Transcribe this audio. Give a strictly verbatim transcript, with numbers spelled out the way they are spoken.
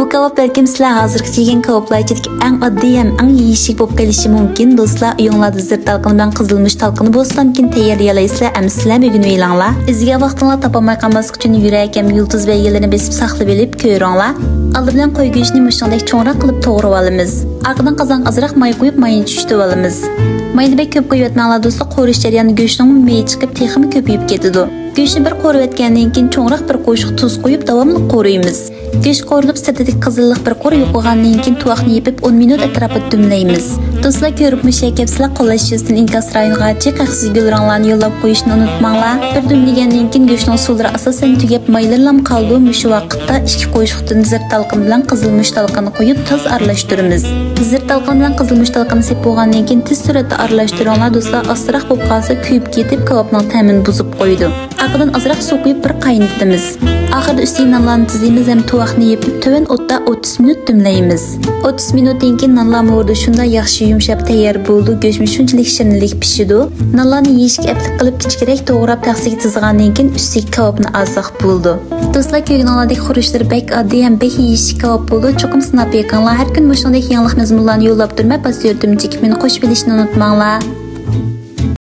بۇ كاۋاپ بەلكىم سىلەر ھازىرغىچە يېگەن كاۋاپلار ئىچىدىكى ئەڭ ئاددىي ھەم ئەڭ يېيىشلىك بولۇپ قېلىشى مۇمكىن. دوستلار، ئۆيۈڭلاردا زىر تالقىنى بىلەن قىزىلمۇچ تالقىنى بولسىلا مۇمكىن تەييارلىيالايسىلەر. ئەمما سىلەرمۇ ئۆگىنىۋېلىڭلار. ئىزدىگەن ۋاقتىڭلار تاپالماي قالماسلىق ئۈچۈن يۈرەك ھەم يۇلتۇز بەلگىلىرىنى بېسىپ ساقلىۋېلىپ كۆرۈڭلار. ئالدى بىلەن قوي گۆشىنى مۇشۇنىڭدەك چوڭراق قىلىپ توغرىۋالىمىز. ئارقىدىن قازانغا ئازراق ماي قۇيۇپ، ماينى چۈشۈرتۈۋالىمىز. ماينى بەك كۆپ قۇيۇۋەتمەڭلار دوستلار، قورۇش جەريانىدا گۆشنىڭ مېيى چىقىپ، تېخىمۇ كۆپىيىپ كېتىدۇ. گۆشنى بىر قورۇۋەتكەندىن كېيىن، چوڭراق بىر قوشۇق تۇز قۇيۇپ، داۋاملىق قورۇيمىز. گۆش قورۇلۇپ، سىرتىدىكى قىزىللىق بىر قۇر يوقىغاندىن كېيىن، تۇۋاقنى يېپىپ، ئون مىنۇت ئەتراپىدا دۈملەيمىز. دوستلار، كۆرۈپمۇ شەركەپسىلەر، قوللاش يۈزىسىدىن ئىنكاس رايونىغا جىق ھەقسىز گۈل رەڭلەرنى يوللاپ قويۇشنى ئۇنتۇماڭلار. بىر دۈملىگەندىن كېيىن، گۆشنىڭ سۇلىرى ئاساسەن تۈگەپ، مايلىرىلا قالىدۇ. مۇشۇ ۋاقىتتا ئىككى قوشۇقتىن زىر تالقىن بىلەن قىزىلمۇچ تالقىنى قويۇپ، تازا ئارىلاشتۇرىمىز. زىر تالقىن بىلەن قىزىلمۇچ تالقىنى سېپ بولغاندىن كېيىن، تېز سۈرئەتتە ئارىلاشتۇرۇڭلار دوستلار، ئاستىراق بولۇپ قالسا، كۆيۈپ كېتىپ، كاۋاپنىڭ تەمىنى بۇزۇپ قويىدۇ. ئارقىدىن ئازراق سۇ قۇيۇپ، بىر قاينىتىمىز. ئاخىرىدا ئۈستىگە نانلارنى تىزىمىز ھەم تۇۋاقنى يېپىپ، تۆۋەن ئوتتا ئوتتۇز مىنۇت دۈملەيمىز. ئوتتۇز مىنۇتتىن كېيىن نانلار مۇرىدا شۇنداق ياخشى يۇمشاپ تەييار بولىدۇ، گۆشمۇ شۇنچىلىك شىرنىلىك پىشىدۇ. نانلارنى يېيىشكە ئەپلىك قىلىپ، كىچىكرەك توغراپ، تەخسىگە تىزغاندىن كېيىن، ئۈستىگە كاۋاپنى ئالساق بولىدۇ. دوستلار، كۆرگىنىڭلاردەك خۇرۇچلىرى بەك ئاددىي ھەم بەك يېيىشلىك كاۋاپ بولىدۇ. چوقۇم سىناپ بېقىڭلار. ھەر كۈن مۇشۇندەك يېڭىلىق مەزمۇنلارنى يوللاپ تۇرىمەن. باسىۋېتىم چېكىپ مېنى قوشۇپ ئېلىشنى ئۇنتۇماڭلار.